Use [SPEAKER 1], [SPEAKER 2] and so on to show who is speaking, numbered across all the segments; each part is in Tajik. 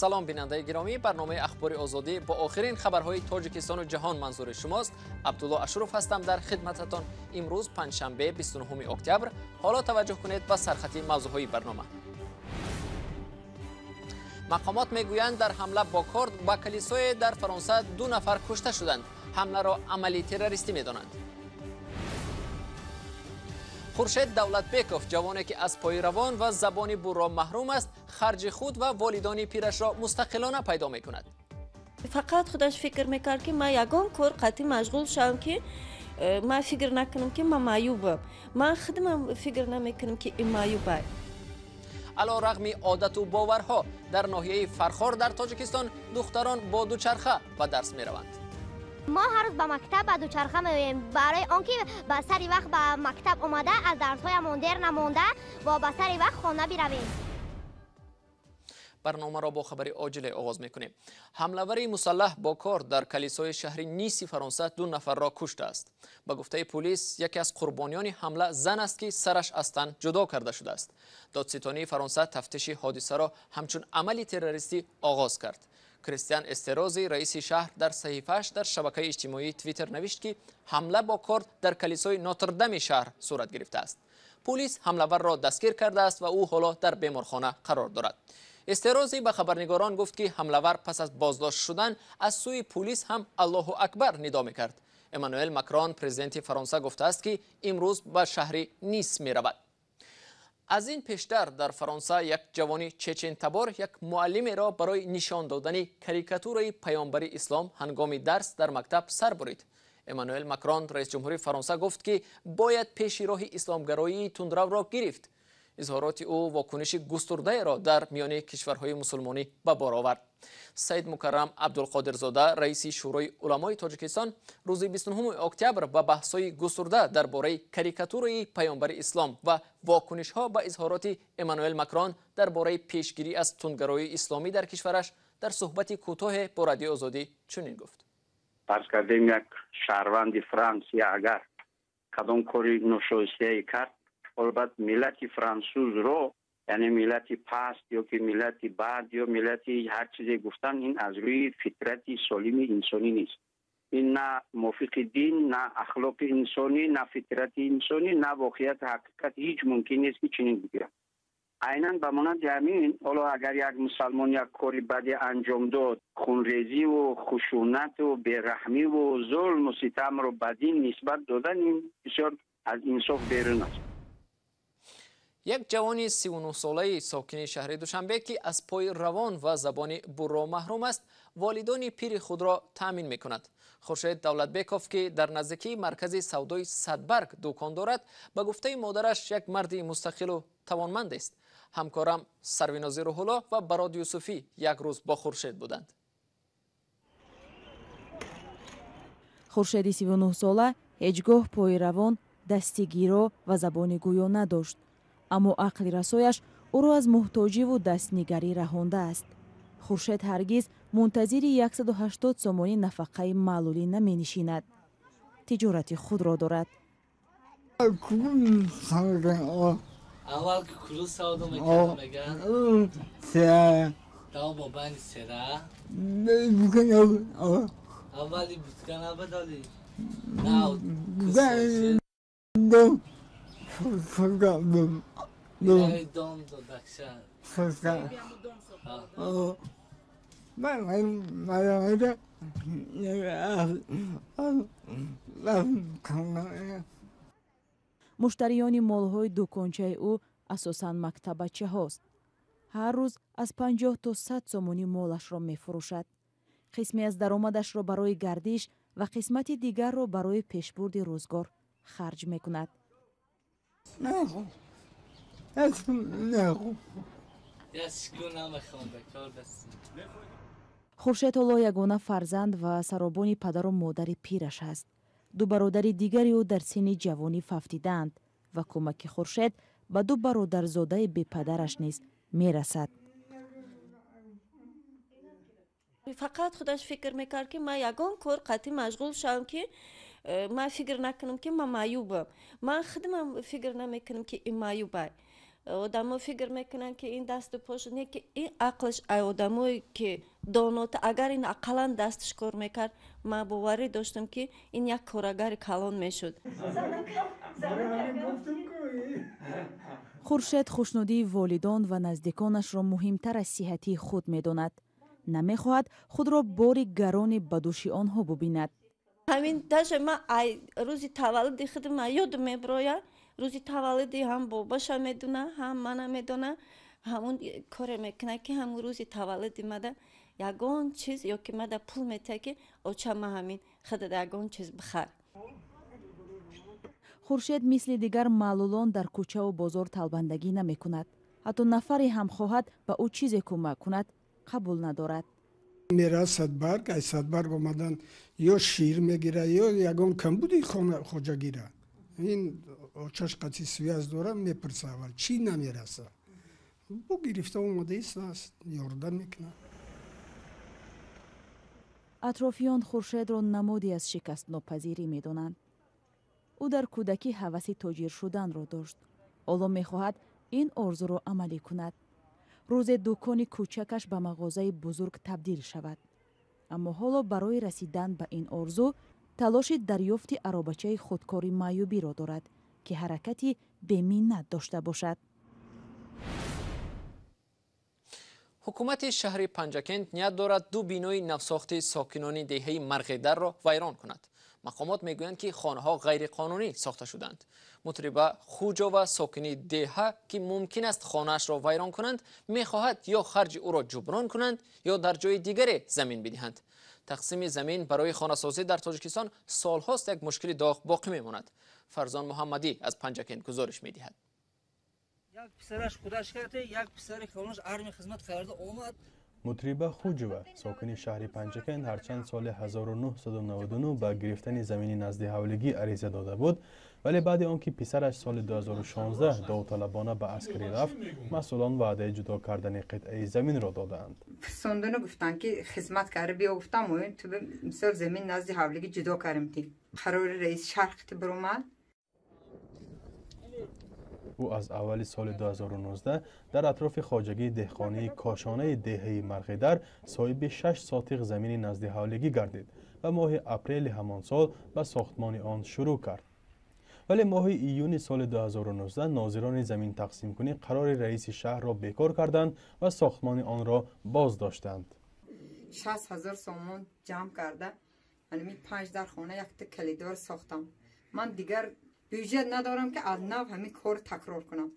[SPEAKER 1] Салом, бинандаи гиромӣ. Барномаи Ахбори Озодӣ бо охирин хабарҳои Тоҷикистону ҷаҳон манзури шумост. Абдулло Ашуров ҳастам дар хидмататон. Имрӯз панҷшанбе, 29 октябр. Ҳоло таваҷҷӯҳ кунед ба сархати мавзӯъҳои барнома. Мақомот мегӯянд, дар ҳамла бо корд ба калисое дар Фаронса ду нафар кушта шуданд. Ҳамларо амали террористӣ медонанд. Хуршед Давлатбеков, ҷавоне ки аз пои равон ва забони бурро маҳрум аст, харҷи худ ва волидони пирашро мустақилона пайдо мекунад.
[SPEAKER 2] Фақат худаш фикр мекард, ки ман ягон кор қатъӣ машғул шавам, ки ман фикр накунам, ки ман маъюбам. Ман худамам фикр намекунам, ки ин маъюб.
[SPEAKER 1] Ало рағми одату боварҳо, дар ноҳияи Фархор дар Тоҷикистон духтарон бо дучарха ба дарс мераванд.
[SPEAKER 3] Мо ҳар рӯз ба мактаб ба дучарха меоем, барои он ки ба сари вақт ба мактаб омада, аз дарсҳоямон дер намонда ва ба сари вақт хона биравем.
[SPEAKER 1] Барномаро бо хабари оҷиле оғоз мекунем. Ҳамлавари мусаллаҳ бо кор дар калисои шаҳри Ниси Фаронса ду нафарро куштааст. Ба гуфтаи пулис, яке аз қурбониёни ҳамла зан аст, ки сараш аз тан ҷудо карда шудааст. Додситонии Фаронса тафтиши ҳодисаро ҳамчун амали террористӣ оғоз кард. Кристиан Эстерози, раиси шаҳр, дар саҳифааш дар шабакаи иҷтимоии Твиттер навишт, ки ҳамла бо корд дар калисои Нотрдами шаҳр сурат гирифтааст. Пулис ҳамлаварро дастгир кардааст ва ӯ ҳоло дар беморхона қарор дорад. Эстерози ба хабарнигорон гуфт, ки ҳамлавар пас аз боздошт шудан аз сӯи пулис ҳам «Аллоҳу акбар» нидо мекард. Эммануэл Макрон, президенти Фаронса, гуфтааст, ки имрӯз ба шаҳри Нис меравад. Аз ин пештар дар Фаронса як ҷавони чечентабор як муаллимеро барои нишон додани карикатураи паёмбари ислом ҳангоми дарс дар мактаб сар бурид. Эммануэл Макрон, раисҷумҳури Фаронса, гуфт, ки бояд пеши роҳи исломгароии тундравро гирифт. Изҳороти ӯ вокуниши густурдаеро дар миёни кишварҳои мусулмонӣ ба бор овард. Саид Мукаррам Абдулқодирзода, раиси Шӯрои уламои Тоҷикистон, рӯзи 29 октябр ба баҳсҳои густурда дар бораи карикатураи паёмбари ислом ва вокунишҳо ба изҳороти Эммануэл Макрон дар бораи пешгирӣ аз тундгароии исломӣ дар кишвараш дар суҳбати кӯтоҳе бо Радиои Озодӣ чунин гуфт.
[SPEAKER 4] Фарз кардем, як шаҳрванди Франсия агар кадом кори ношоистае кард, баъд миллати франсузро, яъне миллати паст ё ки миллати бад ё миллати ҳар чизе гуфтан, ин аз рӯи фитрати солими инсонӣ нест. Ин на мувофиқи дин, на ахлоқи инсонӣ, на фитрати инсонӣ, на воқеияти ҳақиқат ҳеҷ мумкин нест, ки чунин бигирад. Айнан ба монанди ҳамин, ҳоло агар як мусалмон як кори баде анҷом дод, хунрезиву хушунату бераҳмиву зулму ситамро ба дин нисбат додан, ин бисёр аз инсоф берун аст.
[SPEAKER 1] Як ҷавони 39-солаи сокини шаҳри Душанбе, ки аз пои равон ва забони бурро маҳрум аст, волидони пири худро таъмин мекунад. Хуршед Давлатбеков, ки дар наздикии маркази савдои Садбарг дукон дорад, ба гуфтаи модараш, як марди мустақилу тавонманд аст. Ҳамкорам Сарвинози Рӯҳулло ва Барод Юсуфӣ як рӯз бо Хуршед буданд.
[SPEAKER 5] Хуршеди 39-сола ҳеҷ гоҳ пои равон, дасти гиро ва забони гӯё надошт, аммо ақли расояш ӯро аз муҳтоҷиву дастнигарӣ раҳондааст. Хуршед ҳаргиз мунтазири 180 сомонӣ нафақаи маълулӣ наменишинад, тиҷорати худро дорад.
[SPEAKER 6] Аввал кукуруз савдо мекардам, меган, давом бо байни сера аввали бутка набадоли. Дом додакша.
[SPEAKER 5] Муштариёни молҳои дукончаи ӯ асосан мактабачаҳост. Ҳар рӯз аз 50 то 100 сомонӣ молашро мефурӯшад. Қисме аз даромадашро барои гардиш ва қисмати дигарро барои пешбурди рӯзгор харҷ мекунад. Хуршед ҳоло ягона фарзанд ва саробони падару модари пираш аст. Ду бародари дигари ӯ дар синни ҷавонӣ фавтидаанд ва кӯмаки Хуршед ба ду бародарзодаи бепадараш низ мерасад.
[SPEAKER 2] Фақат худаш фикр мекард, ки ман ягон кор қатъӣ машғул шавам, ки ман фикр накунам, ки ман маъюбам. Ман худамам фикр намекунам, ки ин маъюб. Одамо фикр мекунанд, ки ин дасту пош не, ки ин ақлш ай одамое ки донота. Агар ин ақаллан дасташ кор мекард, ман боварӣ доштам, ки ин як корагари калон мешуд.
[SPEAKER 5] Хуршед хушнудии волидон ва наздиконашро муҳимтар аз сиҳатии худ медонад. Намехоҳад худро бори гарони ба дӯши онҳо бубинад.
[SPEAKER 2] Ҳамин даже ман ай рӯзи таваллуди худам ёдам мебирояд. Рӯзи таваллуди ҳам бобаша медона, ҳам мана медона. Ҳамун коре мекунад, ки ҳамун рӯзи таваллуди мада ягон чиз ё ки мада пул метиҳад, ки оча, ма ҳамин худада ягон чиз бихар.
[SPEAKER 5] Хуршед мисли дигар маълулон дар кӯчаву бозор талбандагӣ намекунад. Ҳатто нафаре ҳам хоҳад ба ӯ чизе кӯмак кунад, қабул надорад.
[SPEAKER 7] Мера Садбарг, ай Садбарг омадан ё шир мегира, ё ягон камбуди хоҷагира. Ин очаш қати связь дора, мепурса аввал, чӣ намераса. Бо гирифта омадаист, ёрдам мекунад.
[SPEAKER 5] Атрофиён Хуршедро намоди аз шикастнопазирӣ медонанд. Ӯ дар кӯдакӣ ҳаваси тоҷир шуданро дошт. Ҳоло мехоҳад ин орзуро амалӣ кунад. Рӯзе дукони кӯчакаш ба мағозаи бузург табдил шавад. Аммо ҳоло барои расидан ба ин орзу талоши дарёфти аробачаи худкори маъюбиро дорад, ки ҳаракати беминнат дошта бошад.
[SPEAKER 1] Ҳукумати шаҳри Панҷакент ният дорад ду бинои навсохти сокинони деҳаи Марғидарро вайрон кунад. Мақомот мегӯянд, ки хонаҳо ғайриқонунӣ сохта шуданд. Мутриба Хуҷова, сокини деҳа, ки мумкин аст хонаашро вайрон кунанд, мехоҳад ё харҷи ӯро ҷуброн кунанд, ё дар ҷои дигаре замин бидиҳанд. Тақсими замин барои хонасозӣ дар Тоҷикистон солҳост як мушкили доғ боқӣ мемонад. Фарзон Муҳаммадӣ аз Панҷакент гузориш медиҳад.
[SPEAKER 8] Як писараш худаш карда, як писари калонаш армия хизмат карда омад.
[SPEAKER 9] Мутриба Хуҷова, сокини шаҳри Панҷакент, ҳарчанд соли 1999 ба гирифтани замини назди ҳавлигӣ ариза дода буд, вале баъди он ки писараш соли 2016 довталабона ба аскарӣ рафт, масъулон ваъдаи ҷудо кардани қитъаи заминро додаанд.
[SPEAKER 10] Фисондуну гуфтанд, ки хизмат карда биё. Гуфтам, ту мисол замин назди ҳавлигӣ ҷудо кардем, ти қарори раис шаҳр қити биромад.
[SPEAKER 9] Ӯ аз аввали соли 2019 дар атрофи хоҷагии деҳқонии кошонаи деҳаи Марғидар соҳиби 6 сотиқ замини назди ҳавлигӣ гардид ва моҳи апрели ҳамон сол ба сохтмони он шурӯъ кард. Вале моҳи июни соли 2019 нозирони заминтақсимкунӣ қарори раиси шаҳрро бекор карданд ва сохтмони онро боз доштанд.
[SPEAKER 10] 60 000 сомон ҷамъ карда, ҳамин панҷ дар хона, якта калидор сохтам. Ман дигар бюҷет надорам, ки аз нав ҳамин кор такрор кунам.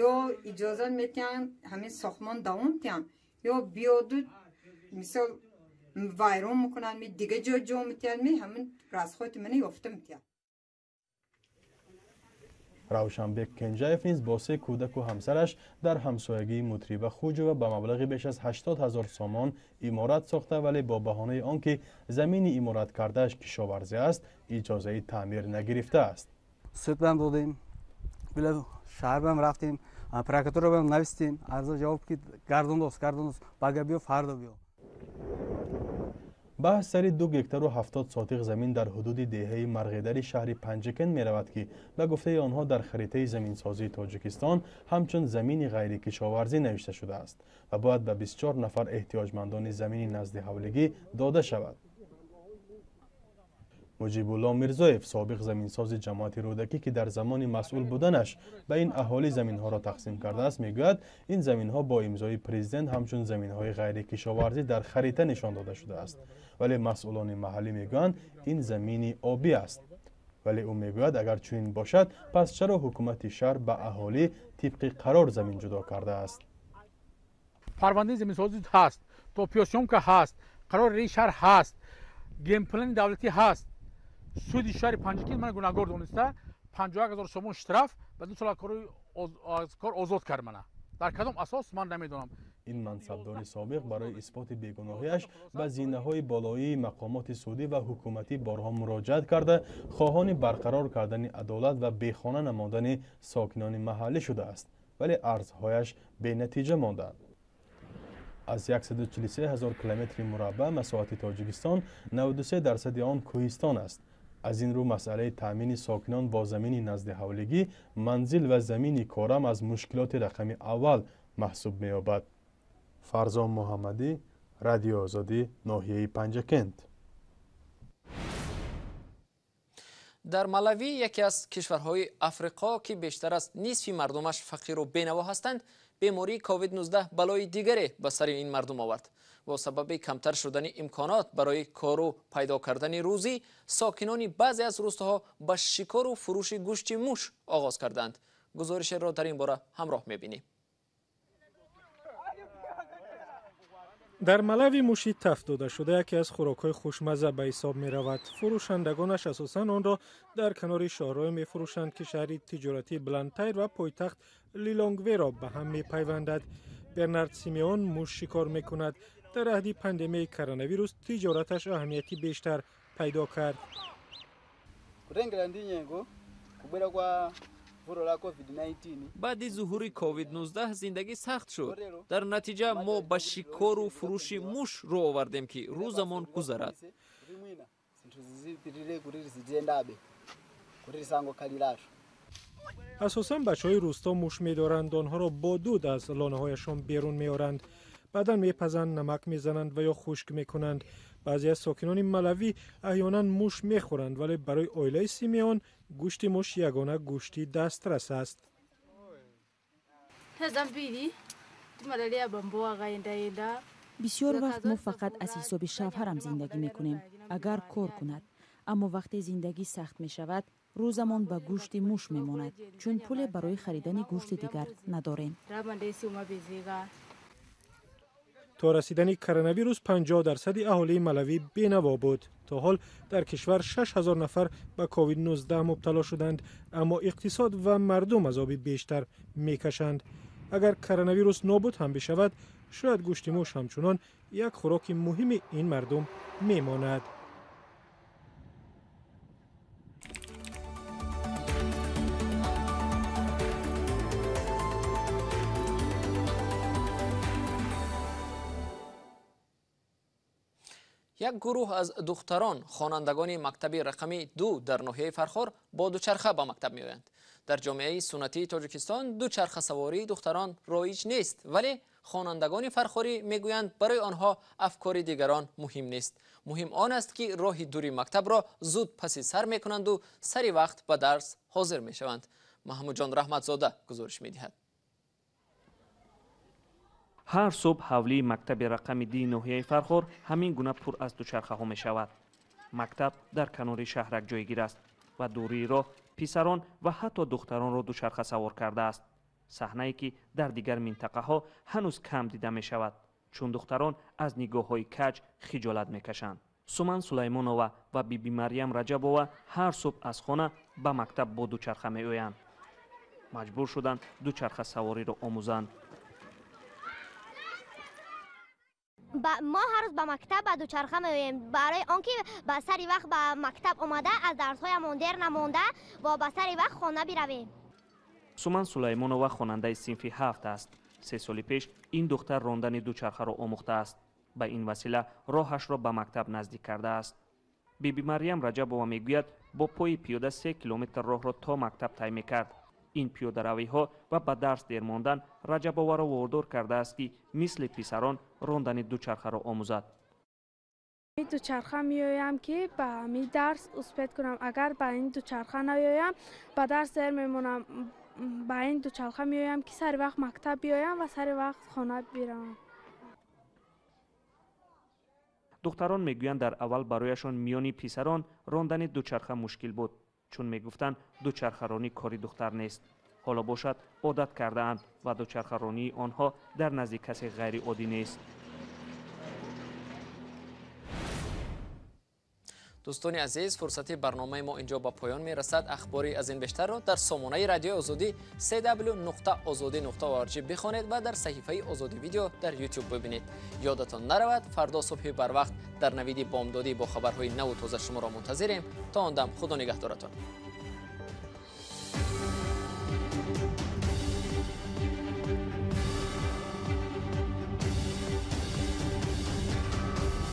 [SPEAKER 10] Ё иҷозат метиҳанд, ҳамин сохтмон давом тиҳам, ё биёду мисол вайрон мекунанд, ми дига ҷо ҷо метиҳанд, ми ҳамин расходи мана ёфта метиҳад.
[SPEAKER 9] Равшанбек Кенҷаев низ бо се кӯдаку ҳамсараш дар ҳамсоягии Мутриба Хуҷова ба маблағи беш аз 80 000 сомон иморат сохта, вале бо баҳонаи он ки замини иморат кардааш кишоварзӣ аст, иҷозаи таъмир нагирифтааст.
[SPEAKER 11] Судбам додем, шаҳрбам рафтем, прокуратурабам навистем арза. Ҷавоб ки гардондост, гардондост, бага биё, фардо биё.
[SPEAKER 9] Баҳс сари 2 гектару 70 сотиқ замин дар ҳудуди деҳаи Марғидари шаҳри Панҷакент меравад, ки ба гуфтаи онҳо дар харитаи заминсозии Тоҷикистон ҳамчун замини ғайрикишоварзӣ навишта шудааст ва бояд ба 24 нафар эҳтиёҷмандони замини назди ҳавлигӣ дода шавад. Муҷибулло Мирзоев, собиқ заминсози ҷамоати Рӯдакӣ, ки дар замони масъул буданаш ба ин аҳолӣ заминҳоро тақсим кардааст, мегӯяд, ин заминҳо бо имзои президент ҳамчун заминҳои ғайрикишоварзӣ дар харита нишон дода шудааст, вале масъулони маҳаллӣ мегӯянд, ин замини обӣ аст. Вале ӯ мегӯяд, агар чунин бошад, пас чаро ҳукумати шаҳр ба аҳолӣ тибқи қарор замин ҷудо кардааст?
[SPEAKER 12] Парвандаи заминсозӣ ҳаст, топосъёмка ҳаст, қарори раиси шаҳр ҳаст, генплани давлатӣ ҳаст. Суди шаҳри Панҷакент мана гунаҳгор дониста, 51 000 сомон штраф ва 2 сол аз кор озод кард мана. Дар кадом асос, ман намедонам.
[SPEAKER 9] Ин мансабдори собиқ барои исботи бегуноҳиаш ба зинаҳои болоии мақомоти судӣ ва ҳукуматӣ борҳо муроҷиат карда, хоҳони барқарор кардани адолат ва бехона намодани сокинони маҳаллӣ шудааст, вале арзҳояш бенатиҷа монданд. Аз 143 000 километри мураббаъ масоҳати Тоҷикистон 93 дарсади он кӯҳистон аст. Аз ин рӯ масъалаи таъмини сокинон бо замини назди ҳавлигӣ, манзил ва замини корам аз мушкилоти рақами аввал маҳсуб меёбад. Фарзон Муҳаммадӣ, Радиои Озодӣ, ноҳияи Панҷакент.
[SPEAKER 1] Дар Малави, яке аз кишварҳои Африқо, ки бештар аз нисфи мардумаш фақиру бенаво ҳастанд, бемории ковид-19 балои дигаре ба сари ин мардум овард. Бо сабаби камтар шудани имконот барои кору пайдо кардани рӯзӣ, сокинони баъзе аз рӯстаҳо ба шикору фурӯши гӯшти муш оғоз карданд. Гузоришеро дар ин бора ҳамроҳ мебинем.
[SPEAKER 13] Дар Малави муши тафт дода шуда яке аз хӯрокҳои хушмазза ба ҳисоб меравад. Фурӯшандагонаш асосан онро дар канори шоҳроҳе мефурӯшанд, ки шаҳри тиҷоратии Блантайр ва пойтахт Лилонгверо ба ҳам мепайвандад. Бернард Симеон муш шикор мекунад. Дар аҳди пандемияи коронавирус тиҷораташ аҳамияти бештар пайдо кард.
[SPEAKER 1] Баъди зуҳури ковид-19 зиндагӣ сахт шуд. Дар натиҷа мо ба шикору фурӯши муш рӯ овардем, ки рӯзамон гузарад.
[SPEAKER 13] Асосан бачаҳои рӯсто муш медоранд. Онҳоро бо дуд аз лонаҳояшон берун меоранд. Баъдан мепазанд, намак мезананд ва ё хушк мекунанд. Баъзе аз сокинони Малавӣ аҳёнан муш мехӯранд, вале барои оилаи Симеон гӯшти муш ягона гӯшти дастрас аст.
[SPEAKER 5] Бисёр вақт мо фақат аз ҳисоби шавҳарам зиндагӣ мекунем, агар кор кунад. Аммо вақте зиндагӣ сахт мешавад, рӯзамон ба гӯшти муш мемонад, чун пуле барои харидани гӯшти дигар надорем.
[SPEAKER 13] То расидани коронавирус 50% аҳолии Малавӣ бенаво буд. То ҳол дар кишвар 6000 нафар ба ковид-19 мубтало шуданд, аммо иқтисод ва мардум азоби бештар мекашанд. Агар коронавирус нобуд ҳам бишавад, шояд гӯшти муш ҳамчунон як хӯроки муҳими ин мардум мемонад.
[SPEAKER 1] Як гурӯҳ аз духтарон, хонандагони мактаби рақами 2 дар ноҳияи Фархор, бо дучарха ба мактаб меоянд. Дар ҷомеаи суннатии Тоҷикистон дучархасавории духтарон роиҷ нест, вале хонандагони фархорӣ мегӯянд, барои онҳо афкори дигарон муҳим нест. Муҳим он аст, ки роҳи дури мактабро зуд паси сар мекунанду сари вақт ба дарс ҳозир мешаванд. Маҳмудҷон Раҳматзода гузориш медиҳад.
[SPEAKER 14] Ҳар субҳ ҳавлии мактаби рақами 2 ноҳияи Фархор ҳамин гуна пур аз дучархаҳо мешавад. Мактаб дар канори шаҳрак ҷойгир аст ва дурии роҳ писарон ва ҳатто духтаронро дучарха савор кардааст. Саҳнае, ки дар дигар минтақаҳо ҳанӯз кам дида мешавад, чун духтарон аз нигоҳҳои каҷ хиҷолат мекашанд. Суман Сулаймонова ва Биби Марьям Раҷабова ҳар субҳ аз хона ба мактаб бо дучарха меоянд. Маҷбур шуданд дучархасавориро омӯзанд.
[SPEAKER 3] Мо ҳар рӯз ба мактаб ба дучарха меоем, барои он ки ба сари вақт ба мактаб омада, аз дарсҳоямон дер намонда ва ба сари вақт хона биравем.
[SPEAKER 14] Суман Сулаймонова хонандаи синфи 7 аст. 3 соли пеш ин духтар рондани дучархаро омӯхтааст. Ба ин васила роҳашро ба мактаб наздик кардааст. Биби Марьям Раҷабова мегӯяд, бо пои пиёда 3 километр роҳро то мактаб тай мекард. Ин пиёдаравиҳо ва ба дарс дер мондан Раҷабоваро водор кардааст, ки мисли писарон рондани дучархаро омӯзад.
[SPEAKER 15] Дучарха меоям, ки ба ҳамин дарс успет кунам. Агар ба ин дучарха наоям, ба дарс дер мемонам. Ба ин дучарха меоям, ки сари вақт мактаб биоям ва сари вақт хона биравам.
[SPEAKER 14] Духтарон мегӯянд, дар аввал барояшон миёни писарон рондани дучарха мушкил буд, чун мегуфтанд дучархаронӣ кори духтар нест. Ҳоло бошад одат кардаанд ва дучархаронии онҳо дар назди касе ғайриоддӣ нест.
[SPEAKER 1] Дӯстони азиз, фурсати барномаи мо инҷо ба поён мерасад. Ахбори аз ин бештарро дар сомонаи радиои Озодӣ cw.ozodi.org бихонед ва дар саҳифаи Озодӣ видео дар YouTube бибинед. Ёдатон наравад, фардо субҳи барвақт дар навиди бомдодӣ бо хабарҳои наву тоза шуморо мунтазирем. То он дам худо нигаҳдоратон.